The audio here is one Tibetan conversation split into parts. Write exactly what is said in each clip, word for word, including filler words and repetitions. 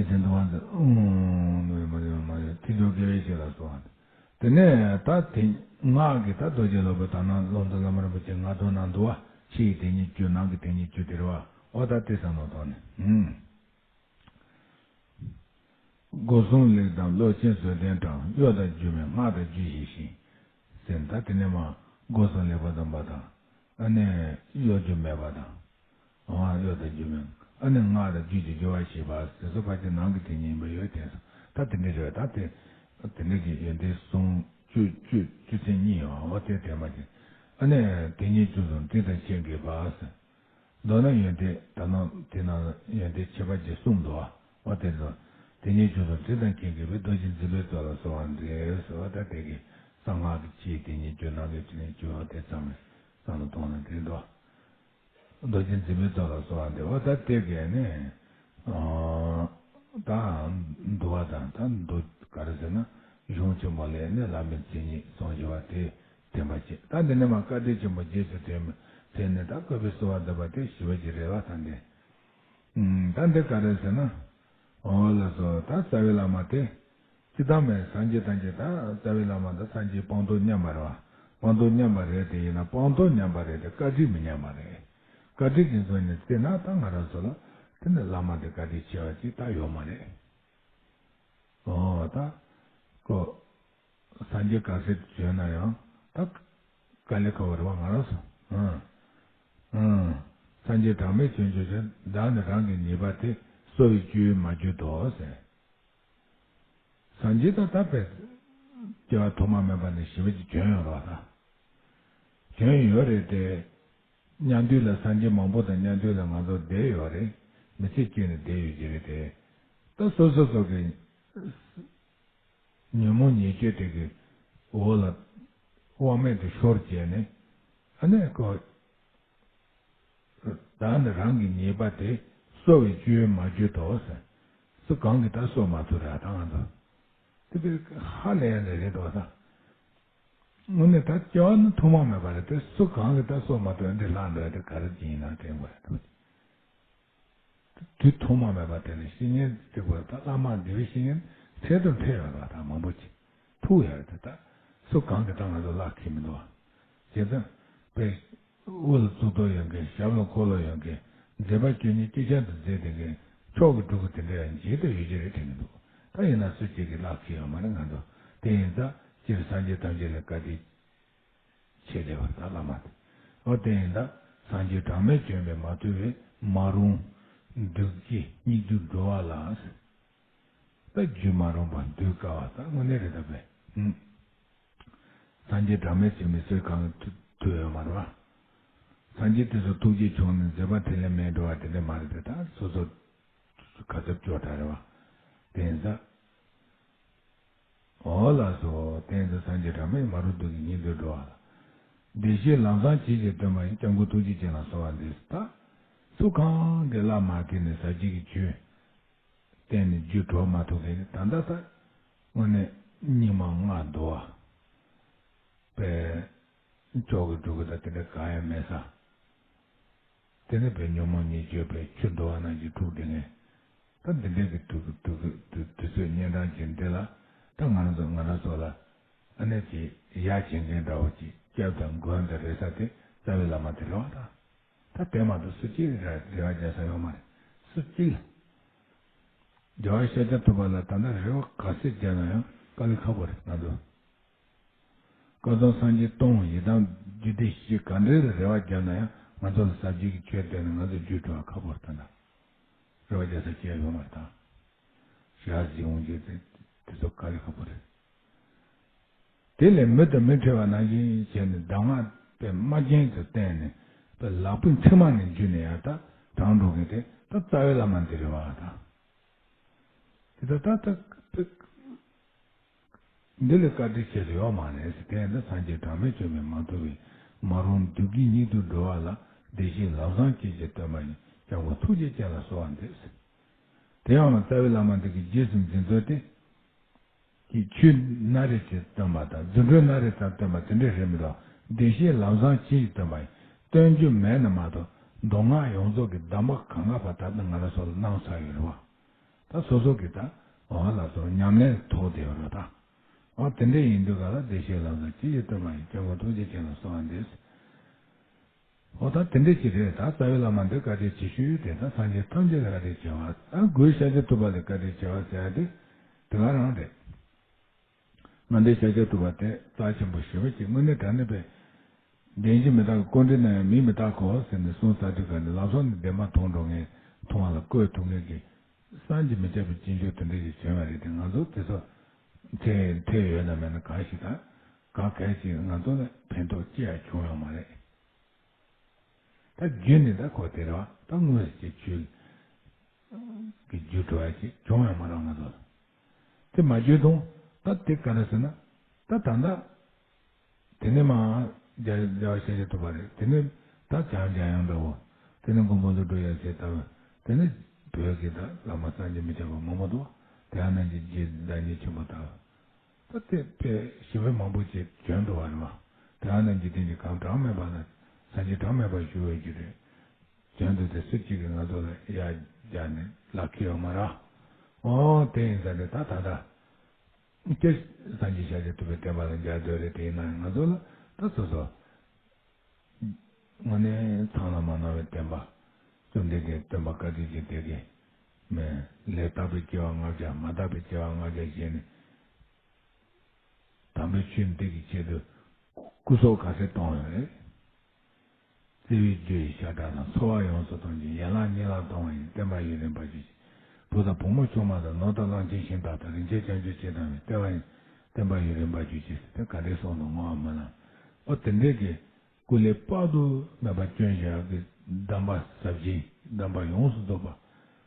དེ་འདུག་པ་འདི། ཨུང་། མ་རེད་མ་རེད། ཐེག་མཆོག་དགེ་བའི་བཤེས་ལ་གསོལ་བ་འདེབས། དེ་ནས་ད་དེ་སྔགས་ཀྱི་ད་རྡོ་རྗེ་སློབ་དཔོན་དག་སྣང་ཀློང་རྡོལ་བླ་མ་རིན་པོ་ཆེ་སྔགས་དོན་ནང་འདུག་པ། ཕྱི་ཡི་དེ་ཉིད་བཅུ། ནང་གི་དེ་ཉིད་བཅུ་དེ་རེད་པ། འོ་ད་དེ་བསམ་བློ་ཐོངས་ནས། ཨུང་། སྒོ་གསུམ་ལེགས་དང་བློ་ཆེན་བཟོད་ལྡན་དྲང་། གཡོ་དང་སྒྱུ་མེད་སྔགས་དང་རྒྱུད་བཞི་ཞིང་། ཟེར་ད་དེ་ནས་མར་སྒོ་གསུམ་ལེགས་པར་འཛིན་པ་དང་། ཨ་ནི་གཡོ་སྒྱུ་མེད་པ་དང་། ཨ་གཡོ་དང་སྒྱུ་མེད། ཨ་ནི་སྔགས་དང་རྒྱུད་ཀྱི་སྦྱོར་བ་ཞེས་པ་ཟེར་སོགས་ཕལ་ཆེར་ནང་གི་དེ་ཉིད་ཡིན་པ་ཡོད་དེ། ད་དེ་འདྲ་རེད། ད་དེ་དེ་འདྲ་གི་ཡོན་ཏན་གསུམ་བཅུ་བཅུ་བཅུ་ཚན་གཉིས་ཡོད། འོ་དེ་དེ་མ་ཅིག་ཨ་ནི་དེ་ཉིད་བཅུ་གསུམ་དྲི་དང་ཆེན་གྱིས་སྦགས་ཟེར། མདོར་ན་ཡོན་ཏན་ད་ནང་དེ་ནང་ཡོན་ཏན་ཁྱད་པར་ཅན་གསུམ་འདུག་འོ་དེ་ཚོ་དེ་ཉིད་བཅུ་གསུམ་དྲི་དང་ཆེན་གྱིས་སྦགས། རྡོ་རྗེ་འཛིན་པའི་ཚོགས་ལ་གསོལ་བ་འདེབས་ཟེར། འོ་ད་དེ་གི་གསང་སྔགས་ཀྱི་ཕྱིའི་དེ་ཉིད་བཅུ། ནང་གི་དེ་ཉིད་བཅུ། འོ་དེ་ཚང་མས་བསམ་བློ་ཐོངས་ན་འགྲིག་འདུག་རྡོ་རྗེ་འཛིན་པའི་ཚོགས་ལ་གསོལ་བ་འདེབས། འོ་ད་དེ་གས་ནས། ཨ་ད་འདུལ་བ་དང་། ད་འདུལ་ག་རེ་ཟེར་ན། གཞུང་ཆེན་པོ་ལས་ནི་བླ་མའི་མཚན་ཉིད་གསུངས་བཞག་པ་དེ་དྲན་པ་བྱེད། ད་འདི་ནས་མར་བཀའ་དྲིན་ཆེན་པོ་རྗེས་སུ་དྲན་པའི་ཚེ་ནི། ད་བཀའ་དྲིན་གསོལ་བ་འདེབས་པ་དེ་ཞི་བ་གི་རེ་བ་དང་ལྡན། ཨུམ། ད་འདི་ག་རེ་ཟེར་ན། འོ་ལགས་སོ། ད་རྩ་བའི་བླ་མ་དེ། སྤྱིར་བཏང་པའི་སངས་རྒྱས་ཐམས་ཅད། ད་རྩ་བའི་བླ་མ་དང་སངས་རྒྱས་སྤངས་རྟོགས་མཉམ་པ་རེད་པ། སྤངས་རྟོགས་མཉམ་པ་རེད། དེ་ཡིན་ན་སྤངས་རྟོགས་མཉམ་པ་རེད་དེ། བཀའ་དྲིན་མི་མཉམ་པ་རེད། བཀའ་དྲིན་གྱི་ངོས་ནས་བལྟས་ན་ད་ང་རང་ཚོ་ལ་དེ་ནི་བླ་མ་དེ་བཀའ་དྲིན་ཆེ་བ་ཅིག་ད་ཡོད་མ་རེད། འོ་ད་ཀོ། སངས་རྒྱས་ག་ཚད་བྱོན་ན་ཡང་ད་དཀའ་ལས་ཁག་པོ་རེད་པ། ང་རང་ཚོ། ཨང་། ཨང་། སངས་རྒྱས་གྲངས་མེད་བྱོན་བྱོན་བྱོན། བདག་ནི་རང་གི་ཉེས་པ་དེ། གསོ་བའི་སྤྱོད་ཡུལ་མ་གྱུར་ཏོ་ཟེར། སངས་རྒྱས་ད་ལྟ་བས་སྐྱེ་བ་ཐོག་མ་མེད་པ་ནས་ཞེ་པོ་ཅིག་བྱོན་ཡོད་རེད་པ། ད་བྱོན་ཡོད་རེད་དེ། མཉམ་དུ་ལ་སངས་རྒྱས་མང་པོ་དང་མཉམ་དུ་ལ་ང་ཚོ་བསྡད་ཡོད་རེད། མི་ཚེ་གཅིག་ནས་བསྡད་ཡོད་ཀྱི་རེད་དེ། ད་སོ་སོ་སོ་གི་ཉོན་མོངས་ཉེས་སྤྱོད་དེ་གི་འོག་ལ་དབང་མེད་དུ་ཤོར་བྱས་ནས། ཨ་ནི་ཀོ། བདག་ནི་རང་གི་ཉེས་པ་དེ། གསོ་བའི་སྤྱོད་ཡུལ་མ་གྱུར་ཏོ་ཟེར། སུ་གང་གིས་ད་གསོ་མ་ཐུབ་ར། ད་ང་ཚོ་དེ་བས་ཧ་ལས་ཡ་ནི་རེད་དོ། ད་དངོས་གནས་ད་སྐྱེ་བ་ནི་ཐོག་མ་མེད་པ་རེད་དེ། སུ་གང་གིས་ད་གསོ་མ་ཐུབ་ཡ་འདི་ལྷག་འདྲ་དེ་ག་རེ་ཅིག་ཡིན་ན་དྲན་དགོས་རེད་དོ། དུས་ཐོག་མ་མེད་པ་དེ་ལ་བཤེས་གཉེན་གཅིག་པོ་ད་བླ་མ་འདི་བའི་བཤེས་གཉེན་འཕྲལ་དུ་འཕྲད་ཡོད་རེད་པ། ད་མང་པོ་ཅིག་ཐུག་ཡོད་རེད་དེ། ད་སུ་གང་གིས་ད་ང་ཚོ་བརླག་གི་མི་འདུག་བ། བྱས་ཙང་དཔེ་དབུ་ལ་གཙུག་ཏོར་ཡོད་མཁན། ཞབས་ལ་འཁོར་ལོ་ཡོད་མཁན། མཛད་པ་བཅུ་གཉིས་སྤྱི་ཁྱབ་ཏུ་མཛད་བསྡད་མཁན། མཆོག་གི་སྤྲུལ་སྐུ་དེ་འདྲ་ཡང་མཇལ་དུ་ཡོད་ཀྱི་རེད་དྲན་གྱི་འདུག་ད་ཡིན་ན་སུ་གཅིག་གིས་བརླག་གི་ཡོད་མ་རེད། ང་ཚོ་དེ་ཡིན་ཙང་སྤྱིར་སངས་རྒྱས་ཐམས་ཅད་ལ་བཀའ་དྲིན་ཆེ་བསྡད་པ་ད་བླ་མ་དེ། འོ་དེ་ཡིན་ད་སངས་རྒྱས་གྲངས་མེད་བྱོན་པས་མ་ཐུལ་བའི། མ་རུངས་སྡིག་བགྱིས་སྙིགས་དུས་འགྲོ་བ་ལ། ད་རྒྱུ་མ་རུངས་པ་སྡུག་དཀའ་བ་ད་དངོས་གནས་རེད་ད་པས། ཨུམ། སངས་རྒྱས་གྲངས་མེད་བྱོན་པའི་ཚུལ་གང་ཐུ་ཐུབ་ཡོད་མ་རེད་པ། སངས་རྒྱས་དེ་ཚོ་ཐུགས་རྗེ་ཆུང་ནས་མཛད་པ་འཕྲིན་ལས་མེད་འགྲོ་བ་དེ་འདྲ་མ་རེད་དེ། ད་སོ་སོ་ག་ཚོད་སྐྱོ་དྲགས་རེད་པ། དེ་ཡིན་ད། འོ་ལགས་སོ། དེ་ཡིན་ད་སངས་རྒྱས་གྲངས་མེད་མ་རུངས་སྡིག་གིས་སྙིགས་དུས་འགྲོ་བ་ལ། བདེ་གཤེགས་ལམ་བཟང་ཇི་བཞིན་སྟོན་པ་ཡི། སྐྱབས་མགོན་ཐུགས་རྗེ་ཅན་ལ་གསོལ་བ་འདེབས། ད་སུ་གང་གིས་བླ་མ་དེ་ནས་ཟབ་ཆོས་ཀྱི་ཆོས་བསྟན་ནས་རྒྱུད་གྲོལ་མ་ཐུབ་མཁན་ད་ལྟ་ད་དངོས་གནས་སྙིགས་མ་ལྔ་བདོ་བ། དཔེ་མཆོག་གི་སྤྲུལ་སྐུ་དང་དེ་འདྲ་གང་ཡང་མེད་ས། དེ་ནས་དཔེ་ཉོན་མོངས་ཉེས་སྤྱོད་དཔེ་ཆུ་འདོ་བ་ནང་བཞིན་འཁྲུགས་བསྡད་མཁན། ད་འདི་འདྲའི་གི་དུས་དུས་དུས་དུས་ཚོད་གཉན་འཕྲང་ཅན་འདི་ལ། ད་ང་རང་ཚོ་ང་རང་ཚོ་ལ་ཨ་ནེ་ཅིག་ཡ་བྱེད་མཁན་འདྲ་བོ་ཅིག་སྐྱབས་དང་མགོན་དང་རེ་ས་དེ་རྩ་བའི་བླ་མ་དེ་རེད་པ། ད་ད་དེ་མ་གཏོགས་སུ་གཅིག་རེ་རེ་བ་རྒྱག་ས་ཡོད་མ་རེད། སུ་གཅིག་ལ་རྒྱལ་བ་ཤཱཀྱ་ཐུབ་པ་ལ་ད་ལྟ་རེ་བ་ག་ཚོད་བརྒྱབ་ན་ཡང་དཀའ་ལས་ཁག་པོ་རེད། ང་ཚོ་སྐལ་བཟང་སངས་རྒྱས་སྟོང་། ཡི་དམ་རྒྱུད་སྡེ་བཞི། ག་འདྲའི་རེ་བ་བརྒྱབ་ན་ཡང་ང་ཚོ་ལ་ཟབ་ཆོས་ཀྱི་ཆོས་བསྟན་ནས་ང་ཚོ་རྒྱུད་གྲོལ་བ་ཁག་པོ་རེད། ད་ལྟ་རེ་བ་རྒྱག་ས་ཅི་ཡང་ཡོད་མ་རེད། ད་ཞག་གཟིགས་འོང་རྒྱུ་དེ་དེ་ཚོ་དཀའ་ལས་ཁག་པོ་རེད། དེ་ལས་མི་དང་མི་འཕྲད་པ་ནང་བཞིན་བྱས་ནས་གདམས་ངག་དཔེ་རྨ་རྒྱན་དུ་བསྟན་ནས་དཔེ་ལག་པའི་མཐིལ་མ་ནས་འཇུས་ནས་ཡར་ད་དྲངས་འགྲོ་མཁན་དེ་ད་རྩ་བའི་བླ་མ་འདི་རེད་པ། ད་དེ་ད་ད་ད་དཔེ་འདི་ལས་བཀའ་དྲིན་ཆེ་ས་ཡོད་མ་རེད་ཟེར། དེ་ཡང་ད་སངས་རྒྱས་གྲངས་མེད་བྱོན་པས་མ་ཐུལ་བའི། མ་རུངས་སྡིག་བགྱིས་སྙིགས་དུས་འགྲོ་བ་ལ། བདེ་གཤེགས་ལམ་བཟང་ཇི་བཞིན་སྟོན་པ་ཡི། སྐྱབས་མགོན་ཐུགས་རྗེ་ཅན་ལ་གསོལ་བ་འདེབས་ཟེར། དེ་ཡང་རྩ་བའི་བླ་མ་འདི་གི་རྗེས་སུ་འཛིན་ཚུལ་དེ། ཀྱི་ཆོས་སྣ་རེ་ཅིག་སྟོན་པ་དང་རྫུ་འཕྲུལ་སྣ་རེ་ཙམ་སྟོན་པ་དེ་འདྲ་རེད་མི་འདུག་བདེ་གཤེགས་ལམ་བཟང་ཇི་བཞིན་སྟོན་པ་ཡི། སྟོན་རྒྱུ་མེད་ན་མ་གཏོགས་མདོ་སྔགས་ཡོངས་རྫོགས་ཀྱི་གདམས་པ་གང་ག་བར་ད་ལྟ་ང་རང་ཚོ་ལ་གནང་ཚར་ཡོད་རེད་པ། ད་སོ་སོ་གི་ད་འོ་ལ་སོགས་ཉམས་ལེན་ཐོག་དེ་ཡོད་རེད་ད། འོ་དེ་འདྲ་ཡིན་དུས་ག་ལ་བདེ་གཤེགས་ལ་སོགས་ཅི་ཡི་སྟོན་པ་ཡིན། སྐྱབས་མགོན་ཐུགས་རྗེ་ཅན་ལ་གསོལ་བ་འདེབས། འོ་ད་དེ་འདྲ་ཅིག་རེད། ད་རྩ་བའི་བླ་མ་འདི་བཀའ་དྲིན་ཆེ་ཤོས་དེ་ད་སངས་རྒྱས་ཐམས་ཅད་ལ་བཀའ་དྲིན་ཆེ་བ། ད་སྒོས་ཤཱཀྱ་ཐུབ་པ་ལ་བཀའ་དྲིན་ཆེ་བ་ཟེར་ཡ་དེ་དེ་ག་རང་རེད། ང་འདི་ཤཱཀྱ་ཐུབ་པ་དེ་རྩ་ཆེན་པོ་ཞེ་པོ་ཅིག་དངོས་གནས་དྲང་གནས་པའི་བདེན་བཞི་མི་རྟག་གི་སྐུ་འདྲེན་ན་ཡང་མིང་མི་བཏགས་གོ་ཟེར་ནས་གསུངས་ཚར་དུས་ག་ནས་ལམ་སང་ནས་བདེན་པ་མཐོང་འགྲོ་མཁན་མཐོང་བ་ལ་བཀོད་ཐུབ་མཁན་གྱི་བསམ་གྱིས་མི་ཁྱབ་པའི་སྤྱོད་འཇུག་དེ་འདྲ་ཞིག་བྱུང་བ་རེད་དེ། ང་ཚོ་དེ་ཚོ་འཕྲད་འཕྲད་ཡོད་ན་མེད་ན་གང་ཞིག་དང་གང་གལ་ཞིག་ང་ཚོ་ལ་ཕན་ཐོགས་ཅི་ཡང་བྱུང་ཡོད་མ་རེད། ད་རྒྱུ་ནི་ད་ཁོ་དེ་རེད་བ། ད་དངོས་སུ་ཅིག་ཆོས་ཀྱི་རྒྱུ་འགྲོ་བ་ཞིག་བྱུང་ཡང་མ་རག་ང་ཚོ་ལ། དེ་མ་བརྗོད་དང་། ད་དེ་ག་རེ་ཟེར་ན། ད་ད་ལྟ་དེ་ནས་མ་རྒྱ་རྒྱ་བ་ཤེས་བྱེད་ཐུབ་པ་རེད། དེ་ནས་ད་བྱང་འཇམ་དབྱངས་འདྲ་བོ། དེ་ནས་མགོན་པོ་ཀླུ་སྒྲུབ་ཡབ་སྲས་ལྟ་བུ། དེ་ནས་བོད་ཀྱི་ད་བླ་མ་སངས་རྒྱས་མི་ཁྱབ་པ་མང་པོ་འདུག་དེ་ཡང་ན་རྗེ་རྗེ་བདག་ཉིད་ཆེན་པོ་ལྟ་བུ། ད་དེ་དཔེ་ཞིབ་པོ་མང་པོ་ཅིག་བྱོན་འགྲོ་བ་རེད་བ། དེ་ཡང་ན་འཇིག་རྟེན་གྱི་གང་གྲངས་མེད་པ་ན་སངས་རྒྱས་གྲངས་མེད་པ་བཞུགས་ཡོད་རྒྱུ་རེད། བྱོན་འདུག་དེ་སུ་གཅིག་གིས་ང་ཚོ་ལ་ཡར་རྒྱག་ནས་ལག་ཁྱེར་ཡོད་མ་རེད། ཨོ་དེ་ཡིན་ཙང་དེ་ད་ད་ལྟ་སྐྱེ་སངས་རྒྱས་ཤཱཀྱ་ཐུབ་པའི་བསྟན་པ་ལ་མཇལ་འདོད་རེད། དེ་ཡིན་ན་ང་ཚོ་ལ་ད་སོ་སོ་དངོས་གནས་ཚང་ལ་མ་གནང་བའི་བསྟན་པ། བཅོམ་ལྡན་འདས་སྟོན་པ་བཀའ་དྲིན་ཅན་དེ་གིས་མེ་ལས་དག་པའི་སྐྱེ་བ་ལྔ་བརྒྱ། མ་དག་པའི་སྐྱེ་བ་ལྔ་བརྒྱ་བཞེས་ནས་དམ་པའི་ཆོས་འདི་གི་ཆེད་དུ་སྐུ་སྲོག་ག་ཚད་གཏོང་ཡོད་རེད། བརྩེ་བའི་རྒྱུ་ཡི་ཤ་ཁྲག་དང་། འཚོ་བ་ཡོངས་སུ་གཏོང་ཞིང་། ཡན་ལག་གཉིས་ལ་གཏོང་བ་ཡིན། བསྟན་པ་ཡུན་རིང་བར་གྱུར་ཅིག་བུ་དང་བུ་མོ་ཆུང་མ་དང་། ནོར་དང་གླང་ཆེན་ཤིང་དག་དང་། རིན་ཆེན་བྱང་ཆུབ་ཅེས་དང་བའི། བསྟན་པ་ཡིན། བསྟན་པ་ཡུན་རིང་བར་གྱུར་ཅིག་དེ་ག་འདྲའི་གསུང་དང་བསྔོ་བ་སྨོན་ལམ། ཨོ་དེ་འདྲའི་གི་སྐུ་ལས་དཔག་ཏུ་མེད་པ་བསྐྱོན་བཞག་གི་གདམས་པ་ཟབ་ཅིང་གདམས་པ་ཡོངས་སུ་རྫོགས་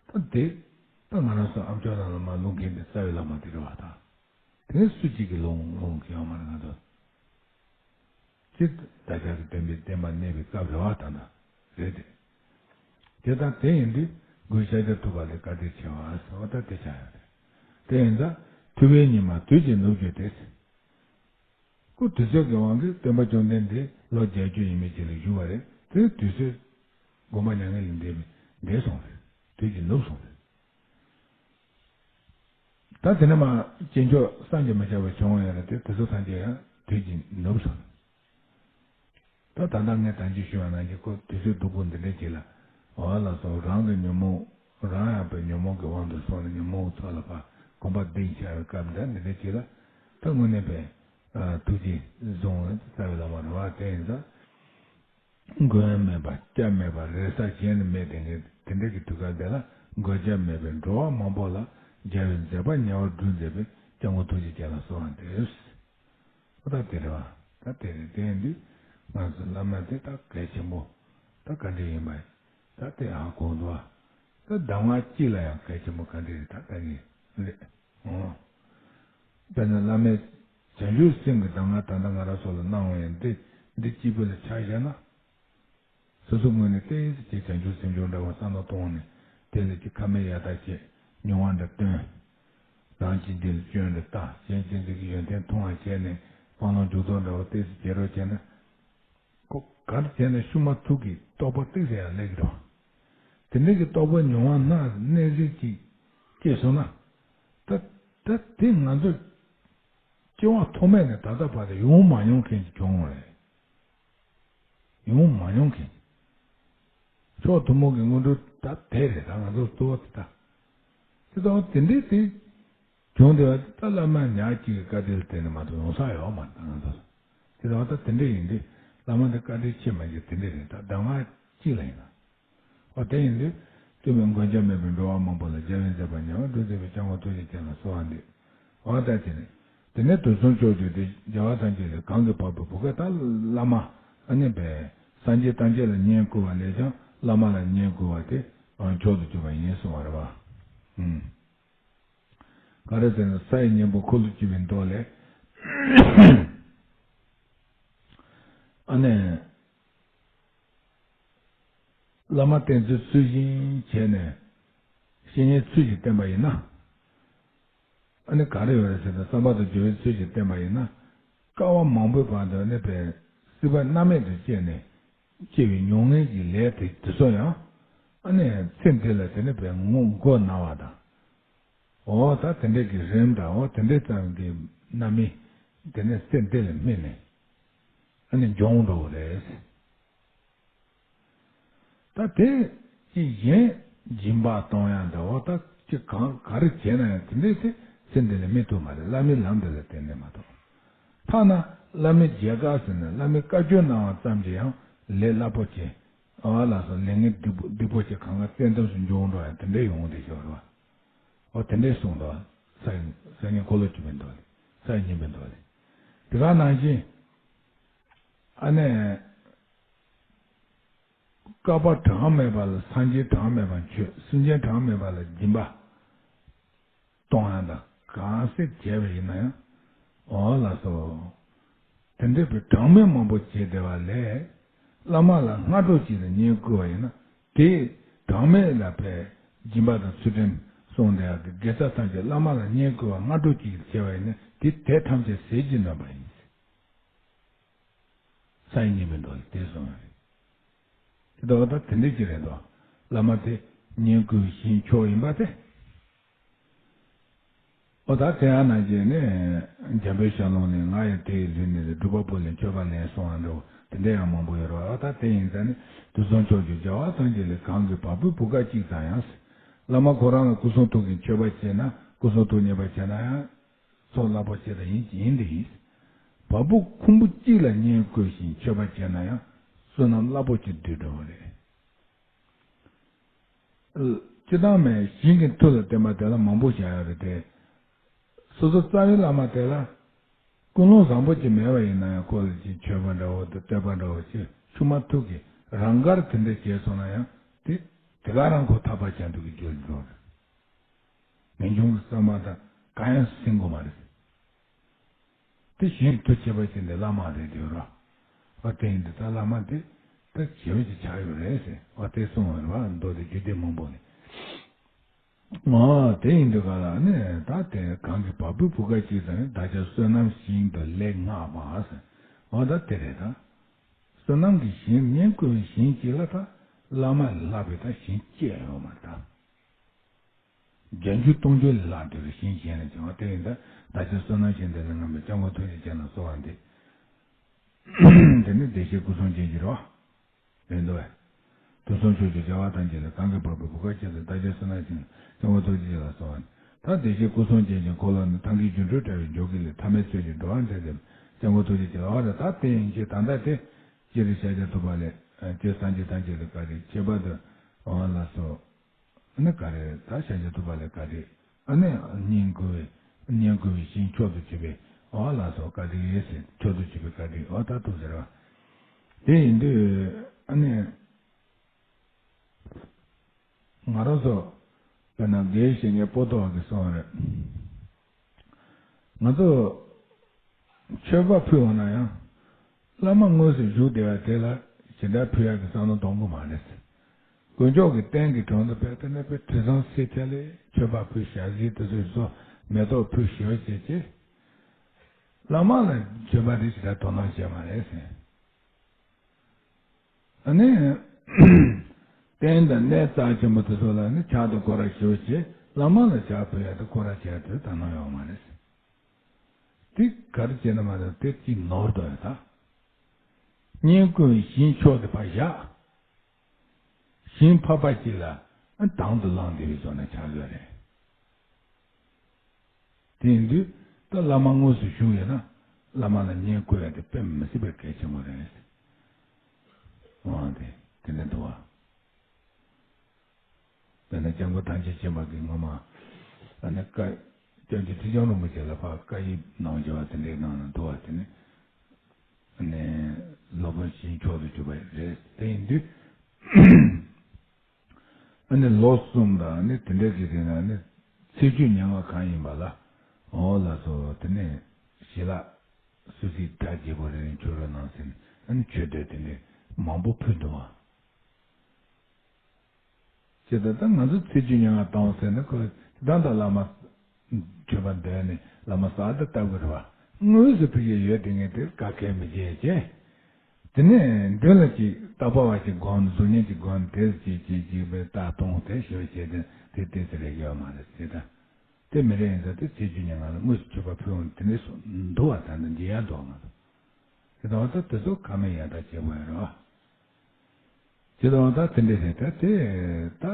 པ། ད་དེ་ད་ང་རང་ཚོ་ཨ་མཆོག་རྣམས་ལ་མར་ལུང་མཁན་དེ་རྩ་བའི་བླ་མ་དེ་རེད་བ་ད། དེ་སུ་གཅིག་གིས་ལུང་ལུང་གི་ཡོད་མ་རེད། ང་ཚོ་སྤྱིར་བདག་ཅག་གི་སྟོན་པའི་བསྟན་པ་གནས་པའི་སྐབས་རེད་བ་ད་ལྟ་རེད་དེ། དེ་ལྟར་དེ་ཡིན་དུས་སྒོས་ཤཱཀྱ་ཐུབ་པ་ལ་བཀའ་དྲིན་ཆེ་བ་ཟེར་བ་ད་དེ་ཆགས་ཡོད་རེད། དེ་ཡིན་ཙང་ཐུབ་པའི་ཉི་མ་དུས་ཀྱིས་ནུབ་གྱུར་ཏེ། སྐུ་དུས་ཚོད་ཀྱི་དབང་གིས་སྟོན་པ་བཅོམ་ལྡན་འདས་ལོ་བརྒྱད་ཅུ་ཡས་མས་ཅིག་ལ་བཞུགས་པ་རེད། དེ་དུས་ཚོད་དགོངས་པ་མྱ་ངན་ལས་འདས་པའི་འདས་སོང་རེད། དུས་ཀྱིས་ནུབ་སོང་རེད། ད་དེ་ནས་མར་སྐྱེས་མཆོག་བསམ་གྱིས་མི་ཁྱབ་པ་བྱུང་ཡོད་རེད་དེ། དེ་ཚོ་ཐམས་ཅད་ཡང་དུས་ཀྱིས་ནུབ་སོང་རེད། ད་ད་ལྟ་ངས་ད་ཅི་ཞུས་པ་ནང་བཞིན་ཁོ་དུས་ཚོད་སྡུག་པོ་འདི་འདྲ་ཅིག་ལ། འོ་ལགས་སོ། རང་གི་ཉོན་མོངས་རང་ཡང་པའི་ཉོན་མོངས་ཀྱི་དབང་དུ་སོང་ནས་ཉོན་མོངས་ཚོགས་ལ་ཕར་གོམ་པ་བདུན་ཆགས་པའི་སྐབས་འདི་འདི་འདྲ་ཅིག་ལ། ད་དངོས་གནས་པའི་ཐུགས་རྗེ་བཟུང་བའི་རྩ་བའི་བླ་མ་རེད་བ། དེ་ཡིན་ཙང་མགོན་མེད་པ་སྐྱབས་མེད་པ་རེ་ས་གཞན་ནས་མེད། དེ་འདྲའི་དེ་འདྲའི་གི་དུས་སྐབས་འདི་ལ་མགོན་སྐྱབས་མེད་པའི་འགྲོ་བ་མང་པོ་ལ་རྒྱལ་བའི་མཛད་པ་ཉེ་བར་བསྒྲུབས་མཛད་པའི་སྐྱབས་མགོན་ཐུགས་རྗེ་ཅན་ལ་གསོལ་བ་འདེབས། ཨོ་ད་དེ་རེད་བ། ད་དེ་རེད། དེ་ཡིན་དུས་ང་ཚོ་བླ་མ་དེ་ད་གལ་ཆེན་པོ། ད་ག་འདྲ་ཡིན་པ་ད་དེ་ཧ་གོ་འདུག་བ། ད་གདམས་ངག་གཅིག་ལ་ཡང་གལ་ཆེན་པོ་ག་འདྲ་རེད། ད་ད་ནི་རེད། ཨོ། དཔེར་ན་བླ་མའི་བྱང་ཆུབ་སེམས་ཀྱི་གདམས་ངག་ད་ལྟ་ང་རང་ཚོ་ལ་གནང་བ་ཡང་འདི་འདི་གཅིག་པུ་ལ་ཆ་བཞག་ན། སོ་སོ་ངོས་ནས་ཏོག་ཙམ་ཅིག་བྱང་ཆུབ་སེམས་མཆོག་འདྲ་བ་བསམ་བློ་གཏོང་ནས། དེ་ལ་ཅིག་ཁ་མེད་ཡ་ད་བྱས། མྱོང་བ་འདྲ་བཏོན། རང་གཅིག་འདི་ལ་སྐྱོན་འདྲ་བལྟ། གཞན་གཅིག་འདི་གི་ཡོན་ཏན་མཐོང་བ་བྱས་ནས་སྤང་བླང་འཇུག་ལྡོག་འདྲ་བ་ཏོག་ཙམ་བྱེད་རོགས་བྱས་ན། ཁོ་ག་རེ་བྱས་ན་ཤུགས་མ་ཐུག་གི་རྟོགས་པ་ཏོག་ཙམ་ཡང་སླེབས་ཀྱི་རེད། དེ་འདྲ་གི་རྟོགས་པ་མྱོང་བ་སྣ་གནས་ཚུལ་ཅིག་སྐྱེས་སོང་ན། ད་ད་དེ་ང་ཚོ་སྐྱེ་བ་ཐོག་མེད་ནས་ད་ལྟ་བར་དུ་ཡོང་མ་མྱོང་མཁན་ཅིག་བྱུང་བ་རེད། ཡོང་མ་མྱོང་མཁན། མཆོག་ཐུན་མོང་གི་དངོས་གྲུབ་ད་དེ་རེད། ད་ང་ཚོ་གཙོ་བོ་དེ་ད། དེ་ལྟ་བུ་དེ་འདྲའི་དེ་བྱུང་བསྡད་པ་དེ་ད་བླ་མ་ཉག་གཅིག་གི་བཀའ་དྲིན་ལ་བརྟེན་ནས་མ་གཏོགས་ཡོང་ས་ཡོད་མ་རེད། ད་ང་ཚོ་དེ་ལྟ་བུ་ད་དེ་འདྲ་ཡིན་དུས་བླ་མ་དེ་བཀའ་དྲིན་ཆེ་མ་ཆེ་དེ་འདྲ་རེད། ད་གདམས་ངག་གཅིག་ལ་ཡིན་ན། འོ་དེ་ཡིན་དུས་སྟོན་པའི་མགོན་སྐྱབས་མེད་པའི་འགྲོ་བ་མང་པོ་ལ་རྒྱལ་བའི་མཛད་པ་ཉེ་བར་བསྒྲུབས་མཛད་པའི་སྐྱབས་མགོན་ཐུགས་རྗེ་ཅན་ལ་གསོལ་བ་འདེབས། འོ་ད་དེ་ནས་དེ་ནས་དུས་གསུམ་ཕྱོགས་བཅུ་དེ་རྒྱལ་བ་སངས་རྒྱས་ལས་གང་གིས་འཕགས་པའི་བུ་ག་ད་བླ་མ་ཨ་ནི་པས་སངས་རྒྱས་ཐམས་ཅད་ལ་བསྙེན་བཀུར་བ་ལས་ཀྱང་བླ་མ་ལ་བསྙེན་བཀུར་བ་དེ་མཆོག་ཏུ་གྱུར་པ་ཡིན་གསུངས་པ་རེད་བ། ཨུམ། ག་རེ་ཟེར་ན་ས་ཡི་སྙིང་པོ་ཁུ་ལུ་ཅི་བའི་མདོ་ལས། ཨ་ནི། བླ་མ་བསྟེན་ཚུལ་ཚུལ་བཞིན་བྱས་ནས་བཤེས་གཉེན་ཚུལ་བཞིན་བསྟེན་པ་ཡིན་ན། ཨ་ནི་ག་རེ་ཡོད་རེད་ཟེར་ན་བསམ་པ་དང་སྦྱོར་བའི་ཚུལ་བཞིན་བསྟེན་པ་ཡིན་ན། དཀའ་བ་མང་པོའི་བར་དུ་ཨ་ནི་པའི་སྲིད་པ་མནར་མེད་དུ་སྐྱེས་ནས་སྐྱེ་བའི་མྱོང་ངན་གྱི་ལས་དེ་དེ་ཚོ་ཡང་ཨ་ནི་ཚེ་འདི་ལ་དེ་ནི་པའི་ངོ་མགོ་ན་བ་དང་། འོ་ད་དེ་འདྲས་ཀྱི་རིམ་དང་འོ་དེ་འདྲས་ཙམ་གྱི་རྣམ་སྨིན་དེ་ནས་སེམས་དེ་ལ་སྨིན་ནས་ཨ་ནི་འབྱུང་འགྲོ་བ་རེད། ད་དེ་ཅི་གཞན་སྦྱིན་པ་གཏོང་ཡང་འདྲ་བོ་ད་ཅི་གང་ག་རེ་བྱས་ན་ཡང་དེ་འདྲས་དེ་སེམས་དེ་ལ་སྨིན་ཐུབ་མ་རེད། བླ་མའི་ལམ་དེ་ལ་བརྟེན་ནས་མ་གཏོགས། ཐ་ན་བླ་མའི་མཇལ་ཁ་ཟེར་ནས་བླ་མའི་བཀའ་བཀྱོན་གནང་བ་ཙམ་གྱིས་ཡང་ལས་སླ་པོ་བྱས། ཨ་ལགས་སོ། ལས་ངན་སྡིག་པོ་སྡིག་པོ་ཆེ་གང་ག་བཙན་ཐབས་སུ་འབྱུང་འགྲོ་ཡང་དེ་འདྲས་ཡོང་དེ་ཤོར་བ། འོ་དེ་འདྲས་གསུངས་འདུག་ས་ཡི་ས་ཡི་འཁོར་ལོ་བཅུ་པའི་མདོ་ལས། ས་ཡི་སྙིང་པོའི་མདོ་ལས། དེ་ག་ནང་བཞིན་ཨ་ནི། བསྐལ་པ་གྲངས་མེད་པ་ལ་སངས་རྒྱས་གྲངས་མེད་པ་མཆོད། སེམས་ཅན་གྲངས་མེད་པ་ལ་སྦྱིན་པ་གཏོང་ཡང་དང་གང་སེ་བྱས་པ་ཡིན་ན་ཡང་། འོ་ལགས་སོ། དེ་འདྲའི་བའི་གྲངས་མེད་མང་པོ་བྱས་བསྡད་པ་ལས། བླ་མ་ལ་སྔ་དྲོ་གཅིག་ལ་བསྙེན་བཀུར་བ་ཡིན་ན། དེ་གྲངས་མེད་ལ་བའི་སྦྱིན་པ་དང་ཚུལ་ཁྲིམས་སྲུང་བསྡད་ཡག་གི་དགེ་རྩ་ཐམས་ཅད་བླ་མ་ལ་བསྙེན་བཀུར་བ་སྔ་དྲོ་གཅིག་ལ་བྱས་པ་ཡིན་ན། དེ་དེ་ཐམས་ཅད་ཟས་ཀྱིས་ནོན་པ་ཡིན། ས་ཡི་སྙིང་པོའི་མདོ་ལས་དེ་གསུངས་པ་རེད། དེ་ལྟ་བ་ད་དེ་འདྲ་ཅིག་རེད་དོ། བླ་མ་དེ་བསྙེན་བཀུར་ཞིང་མཆོག་ཡིན་པ་དེ། ཨོ་ད་དེ་ཡང་ནང་བཞིན་ནི་འཇམ་དཔལ་ཤར་ལུང་ནས་ང་ཡང་དེ་ཡི་ལུས་ནི་རེད། སྒྲུབ་པ་པོ་ལས་མཆོད་པ་ལེན་གསུང་བ་འདྲ་བོ་དེ་འདྲ་ཡང་མང་པོ་ཡོད་རེད། ཨོ་ད་དེ་ཡིན་ཙང་ནི་དུས་གསུམ་ཕྱོགས་བཅུའི་རྒྱལ་བ་ཐམས་ཅད་ལས། གང་གིས་བ་སྤུའི་བུ་ག་གཅིག་ཙམ་ཡང་། བླ་མ་ཁོ་རང་ལ་སྐུ་གསུང་ཐུགས་ཀྱི་མཆོད་པ་བྱས་ན། སྐུ་གསུང་ཐུགས་མཉེས་པ་བྱས་ན་ཡང་། ཚོགས་རླབས་པོ་ཆེ་དང་ཡིན་ཡིན་དེ་ཡིན། བ་སྤུ་ཁུང་བུ་གཅིག་ལ་བསྙེན་བཀུར་ཞིང་མཆོད་པ་བྱས་ན་ཡང་བསོད་ནམས་རླབས་པོ་ཆེ་འདུས་འགྲོ་བ་རེད། སྤྱིར་བཏང་མའི་ཞིང་གི་མཐུ་ལ་བརྟེན་པ་དེ་ལ་མང་པོ་བཞག་ཡོད་རེད་དེ། སོ་སོ་རྩ་བའི་བླ་མ་དེ་ལ་ཀུན་སློང་བཟང་པོ་ཅིག་མེད་པ་ཡིན་ན་ཡང་ཁོ་ལ་ཅིག་མཆོད་པ་འདྲ་བོ་དང་བསྟོད་པ་འདྲ་བོ་ཅིག་ཆུང་མ་ཐུག་གི་རང་དགར་དེ་འདྲ་བྱས་སོང་ན་ཡང་དེ་དེ་ག་རང་ཁོ་ཐར་པ་བྱ་འདུག་གི་རྒྱུར་འགྲོ་རེད། ངེས་འབྱུང་གི་བསམ་པ་དང་གང་ཡང་ཟིན་དགོས་མ་རེད། དེ་གཞན་མཐུ་ཆེ་བ་ཞིག་འདི་བླ་མ་རེད་དེ་རོ། ཨ་དེ་ཡིན་དུས་ད་བླ་མ་དེ་ད་བྱེ་བ་ཅིག་ཆགས་ཡོད་རེད་ཟེར། ཨ་དེ་གསུངས་པ་རེད་བ། མདོ་དེ་རྒྱུད་སྡེ་མང་པོ་ནས། ཨ་དེ་ཡིན་དུས་ག་ལ་ནི་ད་དེ་གང་གི་བ་སྤུའི་བུ་ག་གཅིག་ཙམ་ཡང་། བདག་ཅག་བསོད་ནམས་ཞིང་དུ་ལེགས་བསྔགས་པ་ཟེར། ཨ་ད་དེ་རེད་ད། བསོད་ནམས་ཀྱི་ཞིང་བསྙེན་བཀུར་བའི་ཞིང་གཅིག་ལ་ད་བླ་མ་ལས་ལྷག་པའི་ད་ཞིང་གཅིག་ཡོད་མ་རེད་ད། བརྒྱ་འགྱུར་སྟོང་འགྱུར་ལས་ལྷག་འདོད་པའི་ཞིང་གཞན་ལ་བྱུང་བ་དེ་ཡིན་ད། བདག་ཅག་བསོད་ནམས་ཞིང་དུ་ལེགས་བསྔགས་པའི། སྐྱབས་མགོན་ཐུགས་རྗེ་ཅན་ལ་གསོལ་བ་འདེབས། དེ་ནི་བདེ་གཤེགས་སྐུ་གསུམ་རྗེ་ཡི་རོ། རེད་འདུག་བས། དུས་གསུམ་ཕྱོགས་བཅུའི་རྒྱལ་བ་ཐམས་ཅད་ལས། གང་གི་བ་སྤུའི་བུ་ག་གཅིག་ཙམ་ཡང་། བདག་ཅག་བསོད་ནམས་ཞིང་། སྐྱབས་མགོན་ཐུགས་རྗེ་ཅན་ལ་གསོལ་བ་འདེབས། ད་བདེ་གཤེགས་སྐུ་གསུམ་རྗེ་ཡི་འཁོར་ལོ་ནི། ཐང་གི་སྒྱུ་འཕྲུལ་དྲ་བའི་འཇོ་སྒེག་ལས། ཐ་མལ་ཚུལ་གྱིས་འགྲོ་བ་འདྲེན་ཏེ། སྐྱབས་མགོན་ཐུགས་རྗེ་ཅན་ལ། འོ་རེད་ད། དེ་ཡིན་གྱི་ད་ལྟ་དེ་སྤྱིར་ཤཱཀྱ་ཐུབ་པ་ལས་སྤྱིར་སངས་རྒྱས་ཐམས་ཅད་ལས་བཀའ་དྲིན་ཆེ་བ་དུ་འོ་ལ་སོགས། ཨ་ནི་ག་རེ་ད་ཤཱཀྱ་ཐུབ་པ་ལས་བཀའ་དྲིན། ཨ་ནི་བསྙེན་བཀུར་བའི་བསྙེན་བཀུར་བའི་ཞིང་མཆོག་ཏུ་གྱུར་པའི་འོ་ལ་སོགས་བཀའ་དྲིན་ཡོད་ཟེར། མཆོག་ཏུ་གྱུར་པའི་བཀའ་དྲིན་འོ་ད་ཐུགས་ཟེར་བ། དེ་ཡིན་དུས་ཨ་ནི་ང་རང་ཚོ་དཔེར་ན་དགེ་བའི་བཤེས་གཉེན་པོ་ཏོ་བ་གིས་གསུངས་པ་རེད། ང་ཚོ་མཆོད་པ་ཕུལ་འོང་ན་ཡང་། བླ་མ་དངོས་སུ་བཞུགས་བསྡད་པ་དེ་ལ་ཞེ་དྲག་ཕུལ་ཡག་གི་བསམ་བློ་གཏོང་གི་མ་རེད། དཀོན་མཆོག་གི་རྟེན་གྱི་དྲུང་དུ་ཕེབས་ཏེ་ནས་དཔེ་དྲི་བཟང་སེར་ཆ་ལས་མཆོད་པ་ཕུལ། ཞལ་བཞེས་དེ་ཚོ་བཟོ། མེ་ཏོག་ཕུལ་ཞེས་བྱས་རྗེས། བླ་མ་ལ་མཆོད་པ་དེ་ཞེ་དྲག་དོ་སྣང་བྱས་མ་རེད་ཟེར། ཨ་ནི། རྟེན་དང་གནས་རྩ་ཆེན་པོ་དེ་ཚོ་ལ་ནི་ཕྱག་དང་སྐོར་ར་ཞུ་བྱས། བླ་མ་ལ་ཕྱག་ཕུལ་ཡ་དང་སྐོར་ར་བྱེད་ཡ་དེ་དག་སྣང་ཡོད་མ་རེད། དེ་ག་རེ་བྱས་ན་མ་རེད། དེ་གཅིག་ནོར་འདུག་ཡ་ད། བསྙེན་བཀུར་བའི་ཞིང་མཆོག་དེ་ཕར་བཞག་ཞིང་ཕལ་པ་གཅིག་ལ་དང་དུ་བླངས་བསྡད་པའི་བཟོ་ནས་ཆགས་ཡོད་རེད། དེ་ཡིན་དུས་ད་བླ་མ་དངོས་སུ་བཞུགས་ཡོད་ན་བླ་མ་ལ་བསྙེན་བཀུར་ཡ་དེ་དཔེ་མི་སྲིད་པའི་གལ་ཆེན་པོ་རེད། འོ་དེ་དེ་འདྲ་འདུག་བ། དཔེར་ན་སྐྱབས་མགོན་ཐམས་ཅད་མཁྱེན་པ་གིས་སྔོན་མ་ཨ་ནི་བཀའ། སྐྱབས་རྗེ་ཁྲི་བྱང་རིན་པོ་ཆེ་ལ་ཕར་བཀའ་ཡིག་གནང་བྱ་བ་དེ་འདྲའི་ནང་ན་འདུག་བ། དེ་ནི་ཨ་ནི་སློབ་དཔོན་ཞིང་མཆོག་ཏུ་གྱུར་པ་རེད། དེ་ཡིན་དུས། ཨ་ནི་ལོ་གསུམ་དང་ཨ་ནི་དེ་འདྲ་གི་རིང་ཨ་ནི་ཚེས་བཅུ་ཉེར་ལྔ་གང་ཡིན་པ་ལ་འོ་ལགས་སོ། དེ་ནས་ཞལ་ལག་སོ་སོའི་གྲྭ་རྒྱས་པོ་རེ་རེ་མཆོད་རོགས་གནང་ཟེར་ནས་ཨ་ནི་མཆོད་བསྟོད་དེ་འདྲ་མང་པོ་ཕུལ་འདུག་བ། ཅེས་དང་ད་ང་ཚོ་ཚེས་བཅུ་ཉེར་ལྔ་བཏང་ཟེར་ནས་ཁོས་ད་ལྟ་བླ་མ་མཆོད་པ་འདོན་ནས་བླ་མ་གསར་དུ་བཏབ་དགོས་རེད་བ། དངོས་སུ་ཕུལ་གྱི་ཡོད་དེ་ངས་དེ་བཀག་ཁལ་མི་བྱེད་ཅེས། དེ་ནས་མདུན་ལ་ཅིག་ལྟ་བ་བ་ཞིག་སྒོམ་གཟུགས་བརྙན་ཅིག་སྒོམ་དེ་ཅིག་ཅིག་ཅིག་བའི་ལྟ་སྟངས་དེ་ཞོལ་བྱས་ཏེ་དེ་ཏོག་ཙམ་རེ་ཡོད་མ་རེད་ཟེར། ད་ དེ་མི་རེད་ཡིན་ཙང་དེ་ཚེས་བཅུ་ཉིན་ང་ལ་དངོས་སུ་མཆོད་པ་ཕུལ་འོང་དེ་འདྲ་སོང་འདུག་བ། ད་འདི་འཇལ་ཡག་འདུག་ང་ཚོ། དེ་དང་ད་དེ་ཚོ་ཁ་མེད་ཡང་དག་བྱེད་དགོས་ཡ་རེད་བ། ཇི་ལྟར་ད་དེ་འདྲས་རེད། ད་དེ་ད་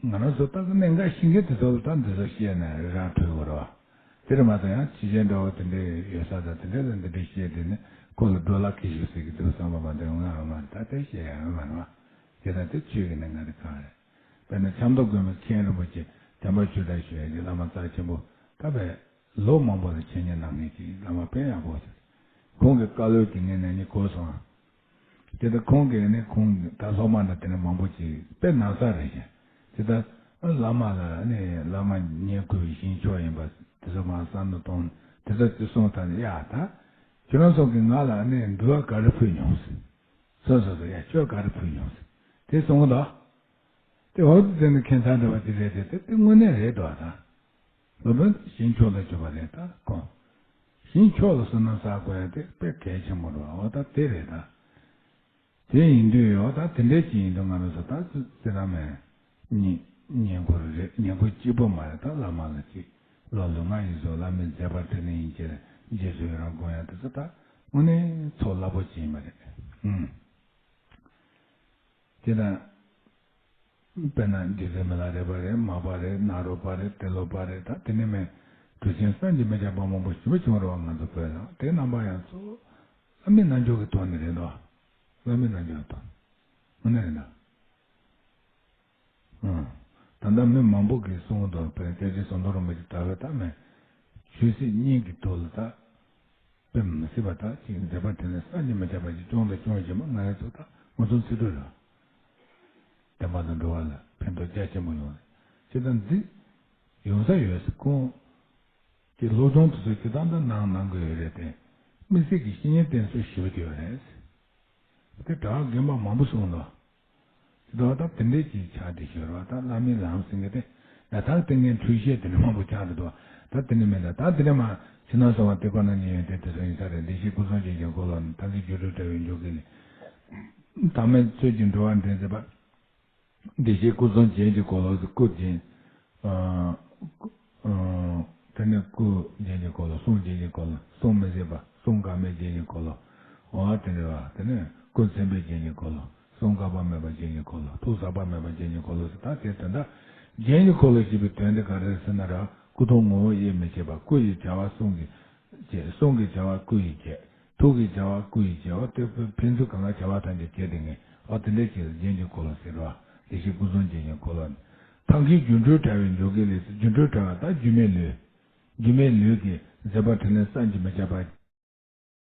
ང་རང་ཚོ་ད་གནད་འགག་ཤེས་མཁན་དེ་ཚོ་ལ་ད་འདི་ཚོ་བཤད་ན་རང་གྲོལ་གི་རེད་བ། དེ་རེད་མ་གཏོགས་ཡང་ཕྱི་རྒྱལ་འདྲ་བོ་དེ་འདྲས་ཡོད་ས་དང་དེ་འདྲས་ལ་འདི་འདྲས་བཤད་དེ་ནི་ཁོ་ལ་འགྲོ་ལ་ཁེ་ཞུ་ཟེར་གི་འདུག་བསམ་པ་མ་གཏོགས་ང་རང་མ་རེད། ད་དེ་བཤད་ཡ་ཡོད་མ་རེད་བ། དེ་ད་དེ་ཆོས་ཀྱི་གནད་འགག་དེ་གང་རེད། དཔེར་ན་ཆབ་མདོ་དགོན་པའི་མཁན་རིན་པོ་ཆེ་བྱམས་པ་ཆོས་གྲགས་ཞུ་ཡ་གི་བླ་མ་རྩ་ཆེན་པོ་ད་བས་ལོ་མང་པོ་ལ་འཆད་ཉན་གནང་མཁན་ཅིག་བླ་མ་དཔེ་ཡག་པོ་ཞིག་ཁོང་གི་བཀའ་སློབ་ཀྱི་ངས་ནས་ནི་གོ་སོང་། དེ་ལྟར་ཁོང་གིས་ནི་ཁོང་ད་སློབ་མ་འདྲ་དེ་ནི་མང་པོ་ཅིག་དཔེ་ན་ཚ་རེད་ཤག་དེ་ལྟར་བླ་མ་ལ་ནི་བླ་མ་ཉན་དགོས་པའི་ཞིང་མཆོག་ཡིན་པ་དེ་ཚོ་མ་བསམ་བློ་གཏོང་དེ་ཚོ་ཅི་གསུངས་ཐལ་ཡ། ད་ཁྱོད་རང་ཚོ་གིས་ང་ལ་ནི་འབུལ་བ་ག་རེ་ཕུལ་མྱོང་ཟེར། སོ་སོ་སོ་ཡ་ཁྱོད་ག་རེ་ཕུལ་མྱོང་ཟེར་དེ་གསུང་གི་འདུག་དེ་འོག་ཏུ་དེ་ནི་ཁྱད་མཚར་འདྲ་བ་དེ་རེད་དེ་དེ་དེ་དངོས་གནས་རེད་འདུག་ད། སློབ་དཔོན་ཞིང་མཆོག་ལ་གྱུར་པ་རེད་ད་ཁོང་། ཞིང་མཆོག་ལ་བསོད་ནམས་བསགས་དགོས་ཡ་དེ་དཔེ་གལ་ཆེན་པོ་རེད་བ། འོ་ད་དེ་རེད་ད། དེ་ཡིན་དུས་འོ་ད་དེ་འདྲའི་ཅིག་ཡིན་དུས་ང་རང་ཚོ་ད་ཙི་ར་མེད་ཉན་ཉན་དགོས་རེད། ཉན་དགོས་གཅིག་པོ་མ་རེད། ད་བླ་མ་ལ་ཅིག་ལོ་ལོ་ང་ཡིན་ཟོ་བླ་མའི་མཛད་པ་དྲན་ནས་ཡིན་གྱི་རེད། རྗེས་སུ་ཡི་རང་དགོངས་ཡ་དེ་ཚོ་ད་དངོས་གནས་ཚོགས་རླབས་པོ་ཅིག་ཡིན་པ་རེད། ཨུམ། དེ་དང་། དཔེར་ན་རྗེ་བཙུན་མི་ལ་རས་པ་རེད། མར་པ་རེད། ནཱ་རོ་པ་རེད། ཏེ་ལོ་པ་རེད། ད་དེ་ནས་མེད་གྲུབ་ཆེན་བསམ་གྱིས་མི་ཁྱབ་པ་མང་པོ་ཞེ་པོ་བྱུང་རེད་བ། ང་ཚོ་བོད་ལ་དེ་རྣམ་པ་ཡང་གཙོ་བོ་བླ་མའི་རྣལ་འབྱོར་གྱི་ཐོག་ནས་རེད་དོ། བླ་མའི་རྣལ་འབྱོར་གྱི་ཐོག་ནས་རེད་ད། ཨང་། ད་ལྟ་མི་མང་པོ་གིས་གསུངས་འདུག་དཔེར་ན་སྐྱབས་རྗེ་ཟམ་གདོང་རིན་པོ་ཆེ་ལྟ་བུ་ད་མེད་ཆོས་སྲིད་གཉིས་ཀྱི་ཐོག་ལ་ད། དཔེ་མི་སྲིད་པ་དག་ཅིག་མཛད་པ་དེ་ནི་བསམ་གྱིས་མི་ཁྱབ་པ་ཞིག་བྱུང་དང་འབྱུང་བཞིན་པ་ང་རང་ཚོ་དག་མངོན་སུམ་ཚིག་འབྲུ་རེད། བསྟན་པ་དང་འགྲོ་བ་ལ་ཕན་ཐོགས་རྒྱ་ཆེན་པོ་ཡོང་རེད། ཅི་ལྟར་འདི་ཡོང་ས་ཡོད་ཟེར་ཁོང་གི་སློབ་སྦྱོང་དེ་ཚོ་ཇི་ལྟར་འདི་གནང་གནང་གི་ཡོད་རེད་དེ། དམིགས་བསལ་གྱི་བཤེས་གཉེན་བསྟེན་ཚུལ་ཞེ་པོ་ཅིག་ཡོད་རེད། དེ་གྲྭ་པ་རྒན་པ་མང་པོ་གསུངས་འདུག་དེ་དག་ད་དེ་འདྲས་ཀྱི་ཆ་དེ་ཤོར་བ་ད་བླ་མའི་ལམ་ཟེར་མཁན་དེ་ཡ་ཐག་བསྟན་མཁན་འཁྲུལ་བཤད་དེ་འདྲ་མང་པོ་ཆགས་འདུག་ད་དེ་འདྲ་མེད་ད་ད་དེ་འདྲ་མ་ཕྱི་ནང་གསང་བ་དེ་ཁོ་ན་ཉེ་ཡོད་དེ་དེ་ཚོ་ཡིན་ས་རེད། བདེ་གཤེགས་སྐུ་གསུམ་རྗེན་གྱི་འཁོར་ལོ་ནི་ཐང་གི་སྒྱུ་འཕྲུལ་དྲ་བའི་འཇུག་གི་ལས། ཐ་མལ་ཚུལ་གྱི་འགྲོ་བ་འདྲེན་མཛད་པ། བདེ་གཤེགས་སྐུ་གསུམ་རྗེན་གྱི་འཁོར་ལོ་སྐུ་རྗེན། ཨ། དེ་ནས་སྐུ་རྗེན་གྱི་འཁོར་ལོ། གསུང་རྗེན་གྱི་འཁོར་ལོ། གསུང་མི་ཟད་པ། གསུང་འགག་མེད་རྗེན་གྱི་འཁོར་ལོ། འོ་དེ་འདྲ་བ་དེ་ནས་སྐུ་མཚན་དཔེའི་རྗེན་གྱི་འཁོར་ལོ། གསུང་འགག་པ་མེད་པ་རྗེན་གྱི་འཁོར་ལོ། ཐུགས་ཟག་པ་མེད་པ་རྗེན་གྱི་འཁོར་ལོ་ཟེར། ད་དེ་དོན་དག་རྗེན་གྱི་འཁོར་ལོ་ཞེས་པའི་དོན་དེ་ག་རེ་རེད་ཟེར་ན་ར། སྐུ་མཐོང་ངོ་བོ་དབྱེར་མི་ཕྱེད་པ། སྐུ་ཡི་བྱ་བ་གསུང་གིས་བྱེད། གསུང་གི་བྱ་བ་སྐུ་ཡིས་བྱེད། ཐུགས་ཀྱི་བྱ་བ་སྐུ་ཡིས་བྱེད། འོ་དེ་ཕན་ཚུན་གང་ག་བྱ་བ་ཐམས་ཅད་བྱེད་དེ་ངེས། འོ་དེ་འདྲའི་ཕྱིར་རྗེན་གྱི་འཁོར་ལོ་ཟེར་བ། བདེ་གཤེགས་སྐུ་གསུམ་རྗེན་གྱི་འཁོར་ལོ་ནི། ཐང་གི་སྒྱུ་འཕྲུལ་དྲ་བའི་འཇུག་གི་ལས་སུ། སྒྱུ་འཕྲུལ་དྲ་བ་ད་སྒྱུ་མའི་ལུས། སྒྱུ་མའི་ལུས་ཀྱི་མཛད་པ་འཕྲིན་ལས་བསམ་གྱིས་མི་ཁྱབ་པ།